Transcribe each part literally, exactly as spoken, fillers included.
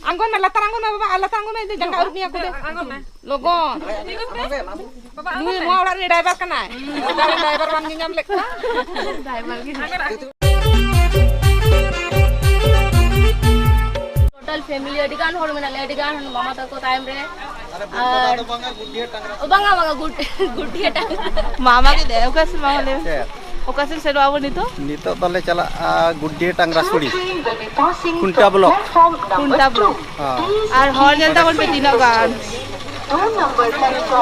ᱟᱬᱜᱚᱱ ᱢᱮ, ᱞᱟᱛᱟᱨ ᱟᱬᱜᱚᱱ ᱢᱮ ᱵᱟᱵᱟ, ᱟᱨ ᱞᱟᱛᱟᱨ ᱟᱬᱜᱚᱱ ᱢᱮ, ᱤᱧ ᱫᱚ ᱡᱟᱸᱜᱟ ᱟᱹᱨᱩᱵ ᱢᱮᱭᱟ ᱠᱚ ᱫᱮ᱾ ᱟᱬᱜᱚᱱ ᱢᱮ᱾ ᱞᱚᱜᱚᱱ᱾ ᱵᱟᱵᱟ, ᱱᱩᱭ ᱟᱬᱜᱚᱱ ᱢᱮ᱾ ᱱᱚᱣᱟ ᱚᱲᱟᱜ ᱨᱤᱱᱤᱡ ᱰᱟᱭᱵᱟᱨ ᱠᱟᱱᱟᱭ᱾ ᱰᱟᱭᱵᱟᱨ ᱵᱟᱢ ᱧᱮᱧᱟᱢ ᱞᱮᱫ ᱠᱚᱣᱟ? ᱰᱟᱭᱵᱟᱨ ᱜᱮ᱾ ᱴᱳᱴᱟᱞ ᱯᱷᱮᱢᱤᱞᱤ ᱟᱹᱰᱤ ᱜᱟᱱ ᱦᱚᱲ ᱢᱮᱱᱟᱜ ᱞᱮᱭᱟ, ᱟᱹᱰᱤ ᱜᱟᱱ ᱢᱟᱢᱟ ᱛᱟᱠᱚ ᱛᱟᱭᱚᱢ ᱨᱮ᱾ ᱟᱨ ᱚ, ᱵᱟᱝᱟ, ᱵᱟᱝᱟ, ᱜᱩᱰ-, ᱜᱩᱰᱤᱭᱟᱹ ᱴᱟᱺᱰᱤ᱾ ᱢᱟᱢᱟ ᱜᱮ ᱫᱮ, ᱚᱠᱟ ᱥᱮᱫ ᱢᱟᱢᱟ ᱞᱟᱹᱭ ᱢᱮ? ᱪᱮᱫ? ᱚᱠᱟ ᱥᱮᱫ ᱥᱮᱱᱚᱜ ᱟᱵᱚ ᱱᱤᱛᱚᱜ? ᱱᱤᱛᱚᱜ ᱫᱚᱞᱮ ᱪᱟᱞᱟᱜᱼᱟ ᱜᱩᱰᱤᱭᱟᱹ ᱴᱟᱝᱨᱟ ᱥᱩᱲᱤ, ᱠᱷᱩᱱᱴᱟ ᱵᱞᱚᱠ᱾ ᱠᱷᱩᱱᱴᱟ ᱵᱞᱚᱠ᱾ ᱦᱮᱸ᱾ ᱟᱨ ᱦᱚᱲ ᱧᱮᱞ ᱛᱟᱵᱚᱱ ᱯᱮ ᱛᱤᱱᱟᱹᱜ ᱜᱟᱱ᱾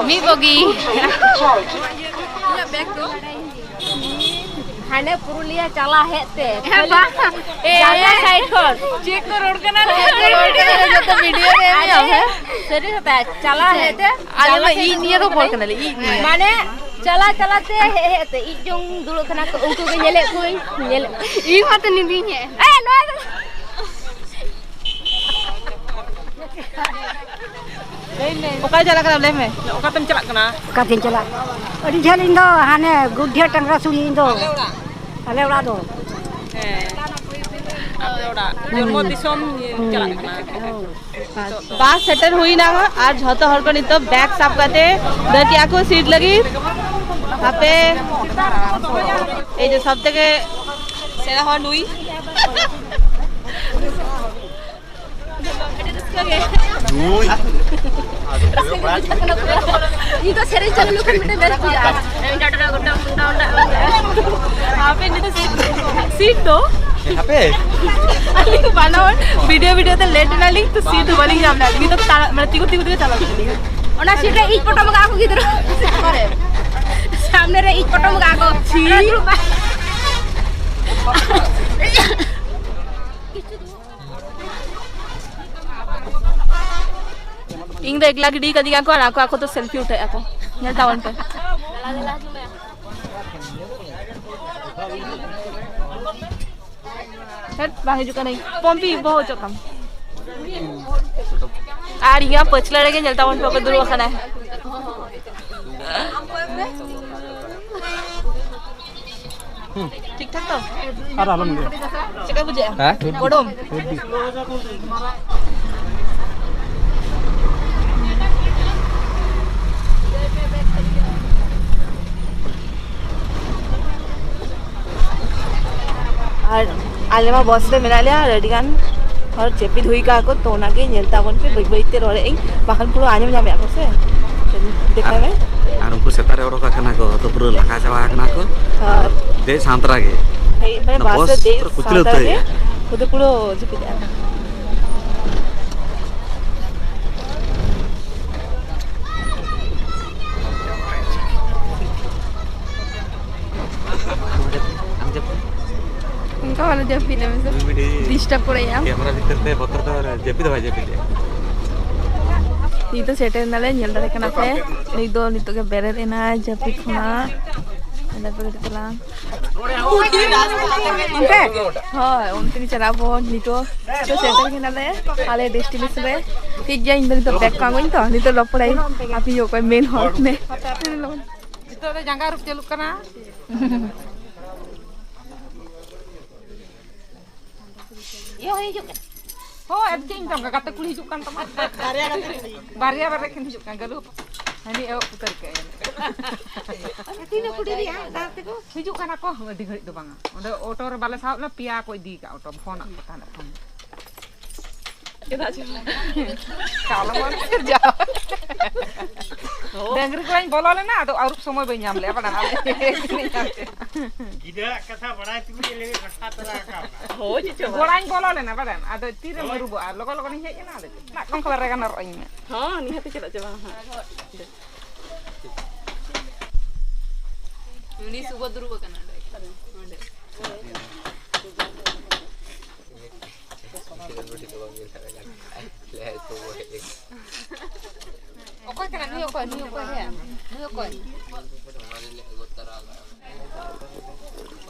ᱢᱤᱫ ᱵᱚᱜᱤ᱾ ᱦᱟᱱᱮ ᱯᱩᱨᱩᱞᱤᱭᱟᱹ ᱪᱟᱞᱟᱣ ᱦᱮᱡ ᱛᱮ᱾ ᱦᱮᱸ, ᱵᱟᱝ᱾ ᱮ, ᱡᱟᱸᱜᱟ ᱮ, ᱥᱟᱭᱤᱰ ᱠᱷᱚᱱ᱾ ᱪᱮᱫ ᱠᱚ ᱨᱚᱲ ᱠᱟᱱᱟ? ᱪᱮᱫ ᱠᱚ ᱨᱚᱲ ᱠᱟᱱᱟ? ᱡᱚᱛᱚ ᱵᱷᱤᱰᱤᱭᱳ ᱨᱮ ᱮᱢ ᱟᱞᱮ, ᱦᱮᱸ? ᱥᱟᱹᱨᱤ ᱠᱟᱛᱷᱟ, ᱪᱟᱞᱟᱣ ᱦᱮᱡ ᱛᱮ᱾ ᱟᱞᱮ ᱡᱟᱸᱜᱟ ᱢᱟ ᱥᱟᱭᱤᱰ ᱤᱧ ᱠᱷᱚᱱ ᱱᱤᱭᱟᱹ ᱠᱚ ᱠᱚᱞ ᱠᱟᱱᱟᱞᱮ, ᱤᱧ ᱱᱤᱭᱟᱹ᱾ ᱢᱟᱱᱮ, ᱪᱟᱞᱟᱣ ᱪᱟᱞᱟᱣ ᱛᱮ ᱦᱮᱡ ᱦᱮᱡ ᱛᱮ ᱤᱧ ᱡᱚᱝ ᱫᱩᱲᱩᱵ ᱠᱟᱱᱟ ᱠᱚ, ᱩᱱᱠᱩ ᱜᱮ ᱧᱮᱞᱮᱫ ᱠᱚᱣᱟᱧ, ᱧᱮᱞᱮᱫ ᱠᱚᱣᱟᱧ᱾ ᱤᱧ ᱢᱟᱛᱚ ᱱᱤᱫᱤᱧ ᱦᱮᱡ᱾ ᱮ, ᱱᱚᱣᱟ ᱫᱚ ᱚᱠᱟᱭ ᱪᱟᱞᱟᱜ ᱠᱟᱱᱟ ᱞᱟᱹᱭ ᱢᱮ? ᱚᱠᱟᱛᱮᱢ ᱪᱟᱞᱟᱜ ᱠᱟᱱᱟ? ᱚᱠᱟᱛᱮᱧ ᱪᱟᱞᱟᱜ? ᱟᱹᱰᱤ ᱡᱷᱟᱹᱞ ᱤᱧ ᱫᱚ, ᱦᱟᱱᱮ ᱜᱩᱰᱷᱤᱭᱟᱹ ᱴᱟᱝᱨᱟ ᱥᱩᱲᱤ ᱤᱧ ᱫᱚ᱾ ᱟᱞᱮ ᱚᱲᱟᱜ? ᱟᱞᱮ ᱚᱲᱟᱜ ᱫᱚ᱾ ᱦᱮᱸ, ᱟᱯᱮ ᱚᱲᱟᱜ᱾ ᱦᱩᱸ᱾ ᱡᱚᱱᱢᱚ ᱫᱤᱥᱚᱢ ᱦᱩᱸ᱾ ᱪᱟᱞᱟᱜ ᱠᱟᱱᱟ᱾ ᱦᱳᱭ᱾ ᱵᱟᱥ ᱥᱮᱴᱮᱨ ᱦᱩᱭᱱᱟ ᱟᱨ ᱡᱷᱚᱛᱚ ᱦᱚᱲ ᱠᱚ ᱱᱤᱛᱚᱜ ᱵᱮᱜᱽ ᱥᱟᱵ ᱠᱟᱛᱮ ᱫᱟᱹᱲ ᱠᱮᱜᱼᱟ ᱠᱚ ᱥᱤᱴ ᱞᱟᱹᱜᱤᱫ᱾ ᱦᱟᱯᱮ, ᱮᱭ ᱡᱮ ᱥᱚᱵ ᱛᱷᱮᱠᱮ ᱥᱮᱬᱟ ᱦᱚᱲ ᱱᱩᱭ᱾ ᱟᱹᱰᱤ ᱨᱟᱹᱥᱠᱟᱹ ᱜᱮ᱾ ᱱᱩᱭ᱾ ᱨᱟᱹᱥᱠᱟᱹ ᱜᱮ ᱵᱩᱡᱷᱟᱹᱜ ᱠᱟᱱᱟ ᱯᱩᱨᱟᱹ᱾ ᱤᱧ ᱫᱚ ᱥᱮᱨᱮᱧ ᱪᱟᱹᱞᱩ ᱞᱮᱠᱷᱟᱱ ᱢᱤᱫᱴᱮᱱ ᱵᱮᱥ ᱵᱩᱡᱷᱟᱹᱜᱼᱟ᱾ ᱦᱟᱯᱮ ᱱᱤᱛᱚᱜ ᱥᱤᱴ ᱫᱚ ᱦᱟᱯᱮ᱾ ᱟᱹᱞᱤᱧ ᱵᱟᱱᱟ ᱦᱚᱲ ᱵᱷᱤᱰᱤᱭᱳ ᱵᱷᱤᱰᱤᱭᱳ ᱛᱮ ᱞᱮᱴ ᱮᱱᱟᱞᱤᱧ, ᱛᱚ ᱥᱤᱴ ᱫᱚ ᱵᱟᱹᱞᱤᱧ ᱧᱟᱢ ᱞᱮᱫᱟ᱾ ᱱᱤᱛᱚᱜ ᱛᱟᱲᱟ-, ᱢᱟᱱᱮ ᱛᱤᱸᱜᱩ ᱛᱤᱸᱜᱩ ᱛᱮᱜᱮ ᱪᱟᱞᱟᱜ ᱠᱟᱱᱟ᱾ ᱚᱱᱟ ᱥᱤᱴ ᱨᱮ ᱤᱡ ᱯᱚᱴᱚᱢ ᱠᱟᱜᱼᱟ ᱠᱚ ᱜᱤᱫᱽᱨᱟᱹ᱾ ᱚᱠᱟᱨᱮ? ᱥᱟᱢᱱᱮ ᱨᱮ ᱤᱡ ᱯᱚᱴᱚᱢ ᱠᱟᱜᱼᱟ ᱠᱚ᱾ ᱪᱷᱤ᱾ ᱟᱨ ᱫᱩᱲᱩᱵ ᱵᱟ-, ᱤᱧ ᱫᱚ ᱮᱠᱞᱟ ᱜᱤᱰᱤ ᱠᱟᱫᱤᱧᱟ ᱠᱚ ᱟᱨ ᱟᱠᱚ ᱟᱠᱚ ᱛᱮ ᱥᱮᱞᱯᱷᱤ ᱩᱴᱷᱟᱹᱣᱮᱫᱼᱟ ᱠᱚ᱾ ᱧᱮᱞ ᱛᱟᱵᱚᱱ ᱯᱮ᱾ ᱦᱮᱴ, ᱵᱟᱝ ᱦᱤᱡᱩᱜ ᱠᱟᱱᱟᱭ᱾ ᱯᱚᱢᱯᱤ, ᱵᱚᱦᱚᱜ ᱚᱪᱚᱜ ᱛᱟᱢ᱾ ᱟᱨ ᱤᱧᱟᱹᱜ ᱯᱟᱹᱪᱷᱞᱟᱹ ᱨᱮᱜᱮ ᱧᱮᱞ ᱛᱟᱵᱚᱱ ᱯᱮ, ᱚᱠᱚᱭ ᱫᱩᱲᱩᱵ ᱟᱠᱟᱱᱟᱭ᱾ ᱴᱷᱤᱠ ᱴᱷᱟᱠ ᱛᱚ? ᱟᱨ ᱟᱞᱚᱢ ᱞᱟᱹᱭᱟ᱾ ᱪᱮᱫ ᱞᱮᱠᱟ ᱵᱩᱡᱷᱟᱹᱜᱼᱟ? ᱦᱮᱸ? ᱜᱚᱨᱚᱢ? ᱦᱮᱵᱤ᱾ ᱟᱨ ᱟᱞᱮ ᱢᱟ ᱵᱟᱥ ᱨᱮ ᱢᱮᱱᱟᱜ ᱞᱮᱭᱟ, ᱟᱨ ᱟᱹᱰᱤ ᱜᱟᱱ ᱦᱚᱲ ᱡᱟᱹᱯᱤᱫ ᱦᱩᱭ ᱠᱟᱜᱼᱟ ᱠᱚ, ᱛᱚ ᱚᱱᱟᱜᱮ ᱧᱮᱞ ᱛᱟᱵᱚᱱ ᱯᱮ, ᱵᱟᱹᱭ ᱵᱟᱹᱭ ᱛᱮ ᱨᱚᱲᱮᱫ ᱟᱹᱧ, ᱵᱟᱠᱷᱟᱱ ᱯᱩᱨᱟᱹ ᱟᱸᱡᱚᱢ ᱧᱟᱢᱮᱫᱼᱟ ᱠᱚ ᱥᱮ᱾ ᱫᱮᱠᱷᱟᱣ ᱢᱮ᱾ ᱟᱨ ᱩᱱᱠᱩ ᱥᱮᱛᱟ ᱨᱮ ᱚᱰᱚᱠ ᱟᱠᱟᱱᱟ ᱠᱚ, ᱛᱚ ᱯᱩᱨᱟᱹ ᱞᱟᱸᱜᱟ ᱪᱟᱵᱟ ᱟᱠᱟᱱᱟ ᱠᱚ᱾ ᱦᱳᱭ᱾ ᱫᱮᱡ ᱥᱟᱶᱛᱮ ᱨᱮᱜᱮ ᱦᱮᱡ ᱢᱟᱱᱮ ᱚᱱᱟ ᱵᱟᱥ ᱵᱚᱥ ᱨᱮ ᱫᱮᱡ ᱯᱩᱨᱟᱹ ᱠᱩᱪᱞᱟᱹ ᱥᱟᱶᱛᱟ ᱩᱛᱟᱹᱨ ᱨᱮᱜᱮ ᱦᱩᱭᱩᱜᱼᱟ᱾ ᱠᱚᱫᱚ ᱯᱩᱨᱟᱹ ᱡᱟᱹᱯᱤᱫ ᱮᱫᱼᱟ᱾ ᱚᱱᱠᱟ ᱵᱟᱞᱮ ᱡᱟᱹᱯᱤᱫ ᱮᱫᱟ ᱢᱮᱥᱮ᱾ ᱰᱤᱥᱴᱟᱵᱽ ᱠᱚᱨᱮ ᱭᱟᱢ᱾ ᱠᱮᱢᱮᱨᱟ ᱵᱷᱤᱛᱤᱨ ᱛᱮ ᱵᱚᱛᱚᱨ ᱫᱚ ᱡᱟᱹᱯᱤᱫ ᱦᱚᱸ ᱵᱟᱭ ᱡᱟᱹᱯᱤᱫ ᱮᱫᱟ᱾ ᱱᱤᱛᱚᱜ ᱥᱮᱴᱮᱨ ᱮᱱᱟᱞᱮ, ᱧᱮᱞ ᱫᱟᱲᱮ ᱠᱟᱱᱟ ᱯᱮ᱾ ᱱᱩᱭ ᱫᱚ ᱱᱤᱛᱚᱜ ᱜᱮ ᱵᱮᱨᱮᱫ ᱮᱱᱟᱭ ᱡᱟᱹᱯᱤᱫ ᱠᱷᱚᱱᱟᱜ᱾ ᱧᱮᱞ ᱫᱟᱲᱮ ᱯᱮ ᱠᱟᱹᱴᱤᱡ ᱛᱟᱞᱟᱝ᱾ ᱚᱱᱛᱮ? ᱦᱳᱭ, ᱚᱱᱛᱮ ᱜᱮ ᱪᱟᱞᱟᱜ ᱟᱵᱚᱱ ᱱᱤᱛᱚᱜ᱾ ᱛᱚ ᱥᱮᱴᱮᱨ ᱠᱟᱱᱟᱞᱮ ᱟᱞᱮ ᱰᱮᱥᱴᱤᱱᱮᱥᱚᱱ ᱨᱮ᱾ ᱴᱷᱤᱠ ᱜᱮᱭᱟ, ᱤᱧ ᱫᱚ ᱱᱤᱛᱚᱜ ᱵᱮᱜᱽ ᱠᱚ ᱟᱹᱜᱩᱧ ᱛᱚ, ᱱᱤᱛᱚᱜ ᱨᱚᱯᱚᱲᱟᱹᱧ᱾ ᱟᱯᱮ ᱚᱠᱚᱭ ᱢᱮᱱ ᱦᱚᱲ ᱱᱮ? ᱱᱤᱛᱚᱜ ᱫᱚ ᱡᱟᱸᱜᱟ ᱟᱹᱨᱩᱵ ᱪᱟᱹᱞᱩᱜ ᱠᱟᱱᱟ᱾ ᱤᱭᱟᱹ ᱦᱚᱸ ᱦᱤᱡᱩᱜ ᱠᱟᱱᱟ᱾ ᱦᱳᱭ, ᱟᱫᱚ ᱪᱮᱫ ᱤᱧ ᱢᱮᱛᱟᱢ ᱠᱟᱱᱟ, ᱜᱟᱛᱮ ᱠᱩᱲᱤ ᱦᱤᱡᱩᱜ ᱠᱟᱱ ᱛᱟᱢᱟ᱾ ᱵᱟᱨᱭᱟ ᱜᱟᱛᱮ ᱠᱩᱲᱤ᱾ ᱵᱟᱨᱭᱟ ᱵᱟᱨᱭᱟ ᱠᱤᱱ ᱦᱤᱡᱩᱜ ᱠᱟᱱᱟ, ᱜᱟᱹᱞᱩ ᱦᱚᱯᱚᱱ᱾ ᱦᱟᱹᱱᱤ ᱮᱦᱚᱵ ᱩᱛᱟᱹᱨ ᱠᱟᱜᱼᱟᱭ᱾ ᱛᱤᱱᱟᱹᱜ ᱠᱩᱲᱤ ᱨᱮᱭᱟᱜ ᱫᱟᱜ ᱛᱮᱠᱚ? ᱦᱤᱡᱩᱜ ᱠᱟᱱᱟ ᱠᱚ, ᱟᱹᱰᱤ ᱜᱷᱟᱹᱲᱤᱡ ᱫᱚ ᱵᱟᱝᱟ᱾ ᱚᱸᱰᱮ ᱚᱴᱳ ᱨᱮ ᱵᱟᱞᱮ ᱥᱟᱦᱚᱵ ᱞᱮᱱᱟ, ᱯᱮᱭᱟ ᱠᱚ ᱤᱫᱤ ᱠᱟᱜ ᱚᱴᱳ, ᱯᱷᱳᱱ ᱟᱫ ᱠᱚ ᱛᱟᱦᱮᱸᱫ ᱯᱷᱳᱱ᱾ ᱪᱮᱫᱟᱜ ᱪᱚ ᱵᱟᱝ? ᱠᱟᱞᱚᱢ ᱟᱨ ᱥᱤᱨᱡᱟᱣ᱾ ᱰᱟᱹᱝᱨᱤ ᱜᱚᱲᱟᱧ ᱵᱚᱞᱚ ᱞᱮᱱᱟ, ᱟᱫᱚ ᱟᱹᱨᱩᱵ ᱥᱚᱢᱚᱭ ᱵᱟᱹᱧ ᱧᱟᱢ ᱞᱮᱜᱼᱟ, ᱵᱟᱰᱟᱭ ᱟᱢ? ᱜᱤᱫᱽᱨᱟᱹᱣᱟᱜ ᱠᱟᱛᱷᱟ ᱵᱟᱲᱟᱭ ᱛᱩᱞᱩᱡ ᱮ ᱞᱟᱹᱭ ᱜᱷᱟᱴᱟ ᱛᱚᱨᱟ ᱟᱠᱟᱱᱟ᱾ ᱦᱳᱭ, ᱪᱮᱫ ᱪᱚ ᱵᱟᱝ᱾ ᱜᱚᱲᱟᱧ ᱵᱚᱞᱚ ᱞᱮᱱᱟ, ᱵᱟᱰᱟᱭ ᱟᱢ? ᱟᱫᱚ ᱛᱤᱨᱮᱢ ᱟᱹᱨᱩᱵᱚᱜᱼᱟ? ᱞᱚᱜᱚᱱ ᱞᱚᱜᱚᱱᱤᱧ ᱦᱮᱡ ᱮᱱᱟ, ᱟᱫᱚ ᱪᱮᱫ? ᱱᱟᱜ ᱠᱷᱚᱱ ᱠᱷᱚᱵᱚᱨ ᱨᱮ ᱜᱟᱱᱚᱜ ᱤᱧ ᱢᱮ᱾ ᱦᱚᱸ, ᱱᱤᱦᱟᱹᱛ ᱪᱮᱫᱟᱜ ᱪᱚ ᱵᱟᱝ ᱦᱟᱸᱜ᱾ ᱩᱱᱤ ᱥᱩᱵᱚ ᱫᱩᱲᱩᱵ ᱟᱠᱟᱱᱟ ᱚᱸᱰᱮ᱾ ᱚᱸᱰᱮ᱾ ᱚᱠᱚᱭ ᱠᱟᱱᱟ ᱱᱩᱭ? ᱚᱠᱚᱭ? ᱱᱩᱭ ᱚᱠᱚᱭ? ᱦᱮᱸ, ᱱᱩᱭ ᱚᱠᱚᱭ?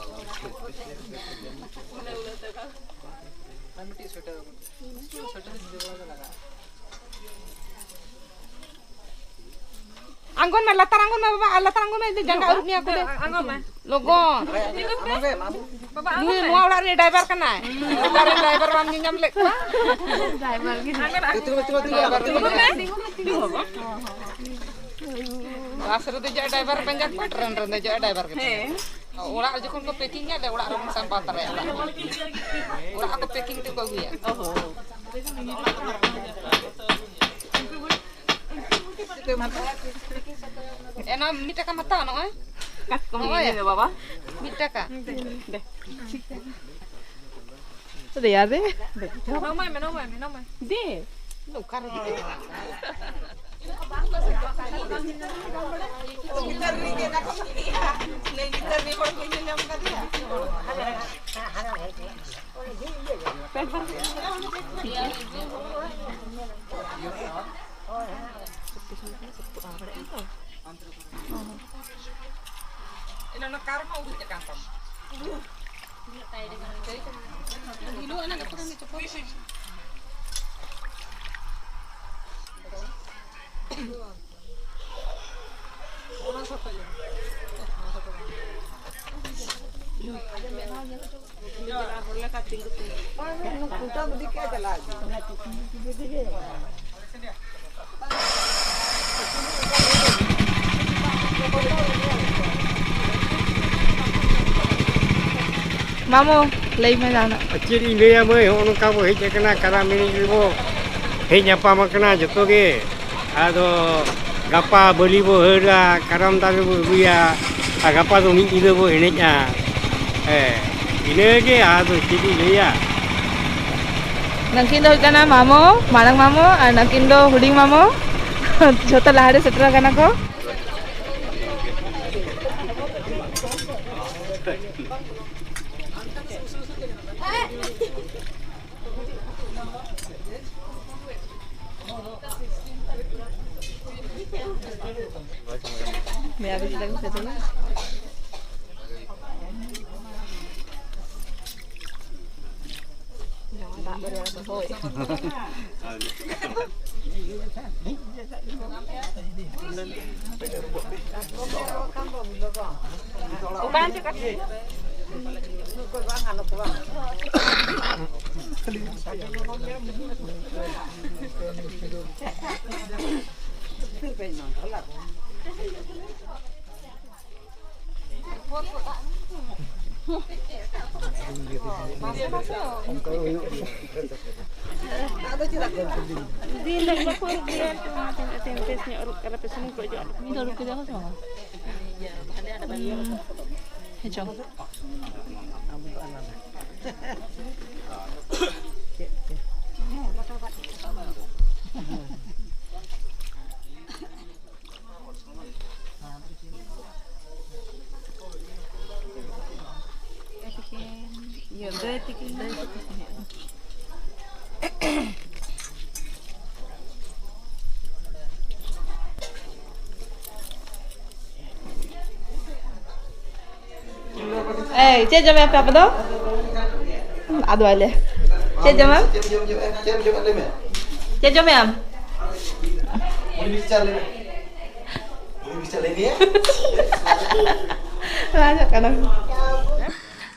ᱟᱨ ᱢᱤᱫᱴᱤᱡ ᱥᱳᱭᱮᱴᱟᱨ ᱟᱹᱜᱩ᱾ ᱥᱳᱭᱮᱴᱟᱨ ᱫᱚ ᱧᱤᱫᱟᱹ ᱵᱮᱲᱟ ᱜᱮ ᱞᱟᱜᱟᱜᱼᱟ᱾ ᱟᱬᱜᱚᱱ ᱢᱮ, ᱞᱟᱛᱟᱨ ᱟᱬᱜᱚᱱ ᱢᱮ ᱵᱟᱵᱟ, ᱟᱨ ᱞᱟᱛᱟᱨ ᱟᱬᱜᱚᱱ ᱢᱮ, ᱡᱟᱸᱜᱟ ᱟᱹᱨᱩᱵ ᱢᱮᱭᱟ ᱠᱚ ᱞᱮ᱾ ᱟᱬᱜᱚᱱ ᱢᱮ᱾ ᱞᱚᱜᱚᱱ᱾ ᱵᱟᱵᱟ, ᱟᱬᱜᱚᱱ ᱱᱩᱭ ᱢᱮ᱾ ᱱᱚᱣᱟ ᱚᱲᱟᱜ ᱨᱤᱱᱤᱡ ᱰᱨᱟᱭᱵᱷᱟᱨ ᱠᱟᱱᱟᱭ᱾ ᱚᱲᱟᱜ ᱨᱮᱱ ᱰᱨᱟᱭᱵᱷᱟᱨ ᱵᱟᱢ ᱧᱮᱞ ᱧᱟᱢ ᱞᱮᱫ ᱠᱚᱣᱟ? ᱰᱨᱟᱭᱵᱷᱟᱨ ᱜᱮ᱾ ᱰᱨᱟᱭᱵᱷᱟᱨ ᱜᱮ᱾ ᱵᱟᱥ ᱨᱮ ᱫᱮᱡᱚᱜ ᱰᱨᱟᱭᱵᱷᱟᱨ ᱯᱟᱸᱡᱟ ᱠᱚᱣᱟ, ᱴᱨᱮᱱ ᱨᱮ ᱫᱮᱡᱚᱜ ᱰᱨᱟᱭᱵᱷᱟᱨ ᱜᱮ ᱯᱟᱸᱡᱟ ᱠᱚᱣᱟ᱾ ᱦᱮᱸ᱾ ᱚᱲᱟᱜ ᱨᱮ ᱡᱚᱠᱷᱚᱱ ᱠᱚ ᱯᱮᱠᱤᱝᱟ, ᱟᱞᱮ ᱚᱲᱟᱜ ᱨᱮᱵᱚᱱ ᱥᱟᱢᱵᱟᱣ ᱛᱟᱨᱟᱭᱟ᱾ ᱚᱲᱟᱜ ᱨᱮ ᱠᱚ ᱯᱮᱠᱤᱝ ᱛᱮᱠᱚ ᱟᱹᱜᱩᱭᱟ᱾ ᱮᱱᱟ ᱢᱤᱫ ᱴᱟᱠᱟᱢ ᱦᱟᱛᱟᱣᱟ, ᱱᱚᱜᱼᱚᱭ᱾ ᱠᱟᱴᱠᱚᱢ ᱱᱚᱜᱼᱚᱭ᱾ ᱤᱫᱤ ᱢᱮ ᱵᱟᱵᱟ᱾ ᱢᱤᱫ ᱴᱟᱠᱟ᱾ ᱫᱮ᱾ ᱫᱮᱭᱟ ᱫᱮ᱾ ᱱᱚᱢᱟᱭ ᱢᱮ, ᱱᱚᱢᱟᱭ ᱢᱮ, ᱱᱚᱢᱟᱭ᱾ ᱫᱮ᱾ ᱚᱠᱟ ᱨᱮ ᱜᱤᱫᱟᱹᱨ ᱨᱮᱜᱮ ᱚᱱᱟ ᱠᱚ ᱞᱟᱹᱭᱟ᱾ ᱞᱟᱹᱭ ᱜᱤᱫᱟᱹᱨ ᱨᱮ ᱦᱚᱲ ᱠᱚ ᱧᱮᱞ ᱧᱟᱢ ᱠᱟᱫᱮᱭᱟ᱾ ᱮᱱᱟ ᱚᱱᱟ ᱠᱟᱨ ᱢᱟ ᱩᱰᱩᱠ ᱟᱠᱟᱱ ᱛᱟᱢ᱾ ᱢᱟᱢᱚ, ᱞᱟᱹᱭ ᱢᱮ ᱡᱟᱦᱟᱱᱟᱜ᱾ ᱪᱮᱫ ᱤᱧ ᱞᱟᱹᱭᱟ ᱢᱟᱹᱭ, ᱦᱚᱸᱜᱼᱚ ᱱᱚᱝᱠᱟ ᱵᱚ ᱦᱮᱡ ᱟᱠᱟᱱᱟ, ᱠᱟᱨᱟᱢ ᱮᱱᱮᱡ ᱨᱮᱵᱚ ᱦᱮᱡ ᱧᱟᱯᱟᱢ ᱟᱠᱟᱱᱟ ᱡᱚᱛᱚ ᱜᱮ᱾ ᱟᱫᱚ ᱜᱟᱯᱟ ᱵᱟᱹᱞᱤ ᱵᱚ ᱦᱟᱹᱨᱟ, ᱠᱟᱨᱟᱢ ᱫᱟᱨᱮ ᱵᱚ ᱟᱹᱜᱩᱭᱟ, ᱟᱨ ᱜᱟᱯᱟ ᱫᱚ ᱢᱤᱫ ᱧᱤᱫᱟᱹ ᱵᱚ ᱮᱱᱮᱡᱼᱟ᱾ ᱦᱮᱸ, ᱤᱱᱟᱹᱜᱮ, ᱟᱫᱚ ᱪᱮᱫ ᱤᱧ ᱞᱟᱹᱭᱟ᱾ ᱱᱩᱠᱤᱱ ᱫᱚ ᱦᱩᱭᱩᱜ ᱠᱟᱱᱟ ᱢᱟᱢᱚ, ᱢᱟᱨᱟᱝ ᱢᱟᱢᱚ, ᱟᱨ ᱱᱩᱠᱤᱱ ᱫᱚ ᱦᱩᱰᱤᱧ ᱢᱟᱢᱚ᱾ ᱡᱷᱚᱛᱚ ᱞᱟᱦᱟᱨᱮ ᱥᱮᱴᱮᱨ ᱟᱠᱟᱱᱟ ᱠᱚ᱾ ᱫᱤᱱ ᱦᱤᱞᱳᱜ ᱵᱟᱠᱚ ᱟᱹᱨᱩᱵ ᱜᱮᱭᱟ, ᱚᱱᱟᱛᱮ ᱢᱤᱫᱴᱮᱱ ᱵᱮᱥ ᱧᱚᱜ ᱟᱹᱨᱩᱵ ᱠᱟᱫᱟ ᱯᱮ, ᱥᱩᱱᱩᱢ ᱠᱚ ᱚᱡᱚᱜ ᱟᱞᱚ᱾ ᱩᱱᱤ ᱫᱚ ᱟᱹᱨᱩᱵ ᱠᱮᱫᱟ ᱠᱚ ᱥᱮ ᱵᱟᱝᱟ? ᱦᱩᱸ᱾ ᱦᱮᱸ ᱪᱚᱝ᱾ ᱮᱭ, ᱪᱮᱫ ᱡᱚᱢᱮᱜᱼᱟ ᱯᱮ ᱟᱯᱮ ᱫᱚ? ᱟᱫᱚ ᱟᱞᱮ᱾ ᱪᱮᱫ ᱡᱚᱢᱟᱢ? ᱪᱮᱫ ᱮᱢ ᱡᱚᱢ, ᱪᱮᱫ ᱮᱢ ᱡᱚᱢ, ᱪᱮᱫ ᱮᱢ ᱡᱚᱢᱟ, ᱞᱟᱹᱭ ᱢᱮ᱾ ᱪᱮᱫ ᱡᱚᱢᱮᱜᱼᱟᱢ? ᱩᱱᱤ ᱢᱤᱠᱥᱪᱟᱨ ᱞᱟᱹᱭ ᱢᱮ᱾ ᱩᱱᱤ ᱢᱤᱠᱥᱪᱟᱨ ᱞᱟᱹᱭ ᱢᱮ᱾ ᱞᱟᱡᱟᱜ ᱠᱟᱱᱟ᱾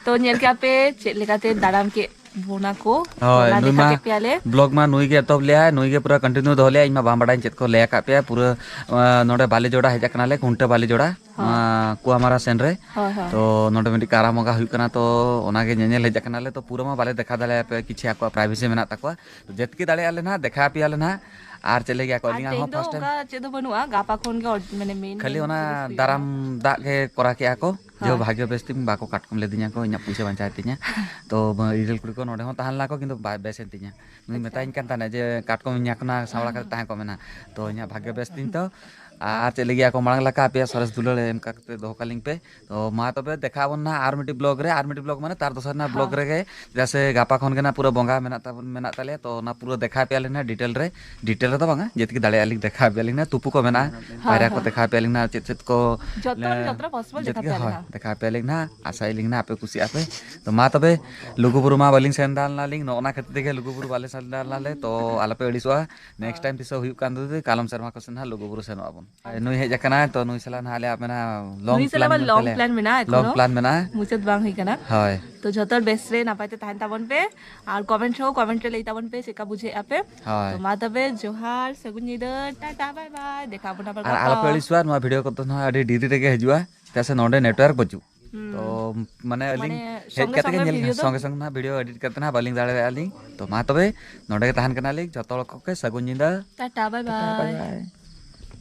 ᱛᱚ, ᱧᱮᱞ ᱠᱮᱜᱼᱟ ᱯᱮ ᱪᱮᱫ ᱞᱮᱠᱟᱛᱮ ᱫᱟᱨᱟᱢ ᱠᱮᱫ ᱵᱚᱱᱟ ᱠᱚ᱾ ᱦᱳᱭ, ᱚᱱᱟ ᱱᱩᱭ ᱫᱮᱠᱷᱟ ᱢᱟ ᱠᱮᱫ ᱯᱮᱭᱟᱞᱮ᱾ Vlog ᱢᱟ ᱱᱩᱭ ᱜᱮ ᱮᱛᱚᱦᱚᱵ ᱞᱮᱜᱼᱟᱭ, ᱱᱩᱭ ᱜᱮ ᱯᱩᱨᱟᱹ continue ᱫᱚᱦᱚ ᱞᱮᱜᱼᱟᱭ᱾ ᱤᱧ ᱢᱟ ᱵᱟᱝ ᱵᱟᱰᱟᱭᱟᱹᱧ ᱪᱮᱫ ᱠᱚ ᱞᱟᱹᱭ ᱟᱠᱟᱫ ᱯᱮᱭᱟ᱾ ᱯᱩᱨᱟᱹ, ᱟᱸ, ᱱᱚᱰᱮ ᱵᱟᱞᱮᱡᱚᱲᱟ ᱦᱮᱡ ᱟᱠᱟᱱᱟᱞᱮ, ᱠᱷᱩᱱᱴᱟᱹ ᱵᱟᱞᱮᱡᱚᱲᱟ᱾ ᱦᱳᱭ᱾ ᱱᱚᱣᱟ ᱠᱩᱣᱟᱢᱟᱨᱟ ᱥᱮᱱ ᱨᱮ᱾ ᱦᱳᱭ, ᱦᱳᱭ᱾ ᱛᱚ, ᱱᱚᱰᱮ ᱢᱤᱫᱴᱤᱡ ᱠᱟᱨᱟᱢ ᱵᱚᱸᱜᱟ ᱦᱩᱭᱩᱜ ᱠᱟᱱᱟ, ᱛᱚ ᱚᱱᱟᱜᱮ ᱧᱮᱧᱮᱞ ᱦᱮᱡ ᱟᱠᱟᱱᱟᱞᱮ᱾ ᱛᱚ, ᱯᱩᱨᱟᱹ ᱢᱟ ᱵᱟᱞᱮ ᱫᱮᱠᱷᱟᱣ ᱫᱟᱲᱮᱭᱟᱯᱮᱭᱟ, ᱠᱤᱪᱷᱩ ᱟᱠᱚᱣᱟᱜ privacy ᱢᱮᱱᱟᱜ ᱛᱟᱠᱚᱣᱟ᱾ ᱛᱚ, ᱡᱮᱛᱠᱤ ᱫᱟᱲᱮᱭᱟᱜᱼᱟ ᱞᱮ ᱱᱟᱦᱟᱜ, ᱫᱮᱠᱷᱟᱣ ᱟᱯᱮᱭᱟᱞᱮ ᱱᱟᱦᱟᱜ᱾ ᱟᱨ ᱪᱮᱫ ᱞᱟᱹᱜᱤᱫ ᱟᱠᱚ, ᱟᱨ ᱟᱹᱞᱤᱧᱟᱜ ᱛᱮᱦᱮᱧ ᱦᱚᱸ ᱫᱚ first time᱾ ᱚᱱᱠᱟ ᱪᱮᱫ ᱦᱚᱸ ᱵᱟᱹᱱᱩᱜᱼᱟ, ᱜᱟᱯᱟ ᱠᱷᱚᱱ ᱜᱮ ᱚᱨ-, ᱢᱟᱱᱮ main ᱠᱷᱟᱹᱞᱤ main ᱚᱱᱟ ᱡᱤᱱᱤᱥ ᱦᱩᱭᱩᱜᱼᱟ᱾ ᱫᱟᱨᱟᱢ ᱫᱟᱜ ᱜᱮ ᱠᱚᱨᱟᱣ ᱠᱮᱜᱼᱟ ᱠᱚ᱾ ᱡᱮ ᱦᱳᱭ᱾ ᱵᱷᱟᱜᱽᱭᱚ ᱵᱮᱥ ᱛᱤᱧ ᱵᱟᱠᱚ ᱠᱟᱴᱠᱚᱢ ᱞᱮᱫᱤᱧᱟ ᱠᱚ, ᱤᱧᱟᱹᱜ ᱯᱩᱭᱥᱟᱹ ᱵᱟᱧᱪᱟᱣ ᱛᱤᱧᱟ᱾ ᱛᱚ, ᱤᱨᱤᱞ ᱠᱩᱲᱤ ᱠᱚ ᱱᱚᱰᱮ ᱦᱚᱸ ᱛᱟᱦᱮᱸ ᱞᱮᱱᱟ ᱠᱚ, ᱠᱤᱱᱛᱩ ᱵᱟᱭ ᱵᱮᱥ ᱮᱱ ᱛᱤᱧᱟ᱾ ᱱᱩᱭ ᱟᱪᱪᱷᱟ᱾ ᱢᱮᱛᱟᱧ ᱠᱟᱱ ᱛᱟᱦᱮᱱᱟ ᱡᱮ, "ᱠᱟᱴᱠᱚᱢ ᱧᱟᱠᱱᱟ ᱥᱟᱢᱵᱲᱟ ᱠᱟᱛᱮ ᱛᱟᱦᱮᱸ ᱠᱚᱜ ᱢᱮ ᱱᱟᱦᱟᱜ᱾" ᱛᱚ, ᱤᱧᱟᱹᱜ ᱵᱷᱟᱜᱽᱭᱚ ᱵᱮᱥ ᱛᱤᱧ ᱛᱚ᱾ ᱟᱨ ᱪᱮᱫ ᱞᱟᱹᱜᱤᱫ ᱟᱠᱚ ᱢᱟᱲᱟᱝ ᱞᱮᱠᱟ ᱟᱯᱮᱭᱟᱜ ᱥᱚᱨᱮᱥ ᱫᱩᱞᱟᱹᱲ ᱮᱢ ᱠᱟᱛᱮ ᱫᱚᱦᱚ ᱠᱟᱞᱤᱧ ᱯᱮ᱾ ᱛᱚ, ᱢᱟ ᱛᱚᱵᱮ ᱫᱮᱠᱷᱟᱜ ᱟᱵᱚᱱ ᱱᱟᱦᱟᱜ ᱟᱨ ᱢᱤᱫᱴᱤᱡ vlog ᱨᱮ, ᱟᱨ ᱢᱤᱫᱴᱤᱡ vlog ᱢᱟᱱᱮ ᱛᱟᱨ ᱫᱚᱥᱟᱨ ᱨᱮᱱᱟᱜ vlog ᱦᱳᱭ᱾ ᱨᱮᱜᱮ, ᱪᱮᱫᱟᱜ ᱥᱮ ᱜᱟᱯᱟ ᱠᱷᱚᱱ ᱜᱮ ᱱᱟᱦᱟᱜ ᱯᱩᱨᱟᱹ ᱵᱚᱸᱜᱟ ᱢᱮᱱᱟᱜ ᱛᱟᱵᱚᱱ, ᱢᱮᱱᱟᱜ ᱛᱟᱞᱮᱭᱟ᱾ ᱛᱚ, ᱚᱱᱟ ᱯᱩᱨᱟᱹ ᱫᱮᱠᱷᱟᱣ ᱟᱯᱮᱭᱟᱞᱮ ᱱᱟᱦᱟᱜ detail ᱨᱮ᱾ Detail ᱨᱮᱫᱚ ᱵᱟᱝᱟ, ᱡᱮᱛᱠᱤ ᱫᱟᱲᱮᱭᱟᱜᱼᱟ ᱞᱤᱧ ᱫᱮᱠᱷᱟᱣ ᱟᱯᱮᱭᱟᱞᱤᱧ ᱱᱟᱦᱟᱜ, ᱛᱩᱯᱩ ᱠᱚ ᱢᱮᱱᱟᱜᱼᱟ, ᱦᱳᱭ, ᱯᱟᱭᱨᱟ ᱠᱚ ᱦᱳᱭ᱾ ᱫᱮᱠᱷᱟᱣ ᱟᱯᱮᱭᱟᱞᱤᱧ ᱱᱟᱦᱟᱜ, ᱪᱮᱫ ᱪᱮᱫ ᱠᱚ ᱡᱚᱛᱚ, ᱞᱮ-, ᱡᱚᱛᱚ ᱯᱟᱥᱯᱳᱨᱴ ᱫᱮᱠᱷᱟᱣ ᱡᱮᱛᱠᱤ, ᱟᱯᱮᱭᱟᱞᱮ ᱦᱳᱭ, ᱱᱟᱦᱟᱜ᱾ ᱫᱮᱠᱷᱟᱣ ᱟᱯᱮᱭᱟᱞᱤᱧ ᱱᱟᱦᱟᱜ, ᱟᱥᱟᱭᱟᱞᱤᱧ ᱱᱟᱦᱟᱜ ᱟᱯᱮ ᱠᱩᱥᱤᱜ ᱟᱯᱮ᱾ ᱛᱚ, ᱢᱟ ᱛᱚᱵᱮ, ᱞᱩᱜᱩᱵᱩᱨᱩ ᱢᱟ ᱵᱟᱹᱞᱤᱧ ᱥᱮᱱ ᱫᱟᱲᱮ ᱞᱮᱱᱟᱞᱤᱧ, ᱱᱚᱜᱼᱚ ᱱᱟ ᱠᱷᱟᱹᱛᱤᱨ ᱛᱮᱜᱮ ᱞᱩᱜᱩᱵᱩᱨᱩ ᱵᱟᱞᱮ ᱥᱮᱱ ᱫᱟᱲᱮ ᱞᱮᱱᱟᱞᱮ᱾ ᱛᱚ, ᱟᱞᱚᱯᱮ ᱟᱹᱲᱤᱥᱚᱜᱼᱟ, next time ᱛᱤᱥᱚᱜ ᱦᱩᱭᱩᱜ ᱠᱟᱱ ᱛᱩᱫᱩ ᱠᱟᱞᱚᱢ ᱥᱮᱨᱢᱟ ᱠᱚ ᱥᱮᱱ ᱱᱟᱦᱟᱜ ᱞᱩᱜᱩᱵᱩᱨᱩ ᱥᱮᱱᱚᱜ ᱟᱵᱚᱱ᱾ ᱱᱩᱭ ᱦᱮᱡ ᱟᱠᱟᱱᱟᱭ, ᱛᱚ ᱱᱩᱭ ᱥᱟᱞᱟᱜ ᱱᱟᱦᱟᱜ ᱟᱞᱮᱭᱟᱜ ᱢᱮᱱᱟᱜᱼᱟ, long ᱱᱩᱭ ᱥᱟᱞᱟᱜ plan ᱢᱟ ᱢᱮᱱᱟᱜ long ᱛᱟᱞᱮᱭᱟ᱾ Plan ᱢᱮᱱᱟᱜᱼᱟ, long ᱮᱠᱷᱚᱱᱳ plan ᱢᱮᱱᱟᱜᱼᱟ᱾ ᱢᱩᱪᱟᱹᱫ ᱵᱟᱝ ᱦᱩᱭ ᱠᱟᱱᱟ᱾ ᱦᱳᱭ᱾ ᱛᱚ ᱡᱷᱚᱛᱚ ᱦᱚᱲ ᱵᱮᱥ ᱨᱮ ᱱᱟᱯᱟᱭ ᱛᱮ ᱛᱟᱦᱮᱱ ᱛᱟᱵᱚᱱ ᱯᱮ, ᱟᱨ comment ᱦᱚᱸ comment ᱨᱮ ᱞᱟᱹᱭ ᱛᱟᱵᱚᱱ ᱯᱮ ᱪᱮᱫᱠᱟ ᱵᱩᱡᱷᱟᱹᱣᱮᱫᱼᱟ ᱯᱮ᱾ ᱦᱳᱭ᱾ ᱛᱚ ᱢᱟ ᱛᱚᱵᱮ ᱡᱚᱦᱟᱨ, ᱥᱟᱹᱜᱩᱱ ᱧᱤᱫᱟᱹ, ᱴᱟᱴᱟ, bye bye, ᱫᱮᱠᱷᱟ ᱟᱵᱚᱱ ᱟᱵᱟᱨ ᱟᱨ ᱜᱟᱯᱟ᱾ ᱟᱞᱚᱯᱮ ᱟᱹᱲᱤᱥᱚᱜᱼᱟ, ᱱᱚᱣᱟ video ᱠᱚᱫᱚ ᱱᱟᱦᱟᱜ ᱟᱹᱰᱤ ᱰᱮᱨᱤ ᱨᱮᱜᱮ ᱦᱤᱡᱩᱜᱼᱟ, ᱪᱮᱫᱟᱜ ᱥᱮ ᱱᱚᱰᱮ network ᱵᱟᱹᱪᱩᱜ᱾ ᱦᱩᱸ᱾ ᱛᱚ ᱢᱟᱱᱮ ᱟᱹᱞᱤᱧ ᱢᱟᱱᱮ ᱦᱮᱡ ᱥᱚᱸᱜᱮ ᱠᱟᱛᱮ ᱜᱮ ᱥᱚᱸᱜᱮ ᱧᱮᱞ video ᱫᱚ ᱥᱚᱸᱜᱮ ᱥᱚᱸᱜᱮ ᱱᱟᱦᱟᱜ video edit ᱠᱟᱛᱮ ᱱᱟᱦᱟᱜ ᱵᱟᱹᱞᱤᱧ ᱫᱟᱲᱮᱭᱟᱜᱼᱟ ᱞᱤᱧ᱾ ᱛᱚ ᱢᱟ ᱛᱚᱵᱮ ᱱᱚᱰᱮ ᱜᱮ ᱛᱟᱦᱮᱱ ᱠᱟᱱᱟᱞᱤᱧ᱾ ᱡᱚᱛᱚ ᱦᱚᱲ ᱠᱚᱜᱮ ᱥᱟᱹᱜᱩᱱ ᱧᱤᱫᱟᱹ᱾ Tata, bye Tata, bye᱾ Bye bye᱾